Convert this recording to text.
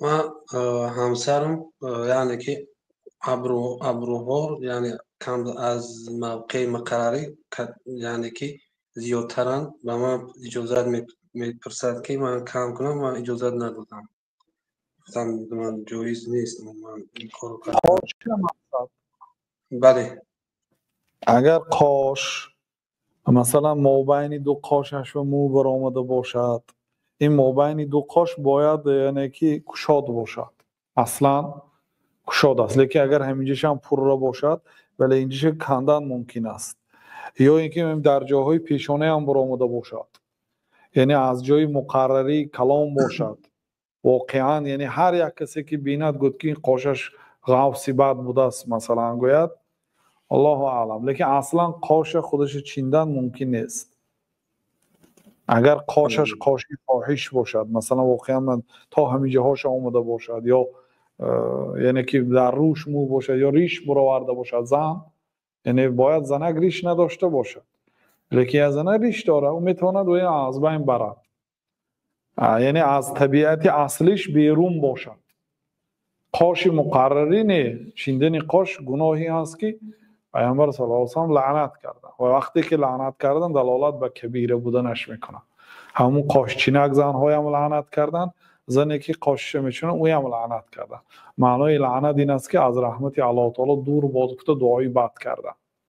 Ман ҳамсарам, яъне ки абрӯҳо, яъне кам аз мавқеи муқаррарӣ, яъне ки зиёдтаранд, ба ман иҷозат мепурсад, ки ман кам кунам. Ман иҷозат надодам, гуфтам, ман ҷоиз нест, ман ин корро кардам. Бале. Агар қош, масалан, мобайни ду қошаш мӯ баромада бошад, ин мобайни ду қош бояд, яъне ки, кушод бошад, аслан кушод аст, лекин агар ҳаминҷашам пурра бошад, вале инҷаша кандан мумкин аст. Ё ин ки дар ҷойҳои пешонаам баромада бошад, яъне аз ҷои муқаррарӣ калон бошад воқеан, яъне ҳар як касе ки бинад, гӯяд, ки ин қошаш ғафси бад будааст, масалан, гӯяд. Аллоҳу аълам, лекин аслан қоша худаша чиндан мумкин нест. Агар қошаш қоши фоҳиш бошад, масалан, воқеан то ҳамин ҷоҳоша омада бошад, ё яъне ки дар рӯш мӯ бошад, ё риш бароварда бошад зан, яъне бояд занак риш надошта бошад, лекин як занак риш дорад, ӯ метавонад ӯ аз байн барад, яъне аз табиати аслиш берун бошад. Қоши муқаррарӣ не, чиндани қош гуноҳе ҳаст, ки Пайғамбар саллаллоҳу алайҳи васаллам лаънат карданд, ва вақте ки лаънат кардан, далолат ба кабира буданаш мекунад. Ҳамун қошчинак занҳоям лаънат карданд, зане ки қошиша мечунад, ӯям лаънат карданд. Маънои лаънат ин аст, ки аз раҳмати Аллоҳу таоло дур бод гуфта, дуои бад карданд.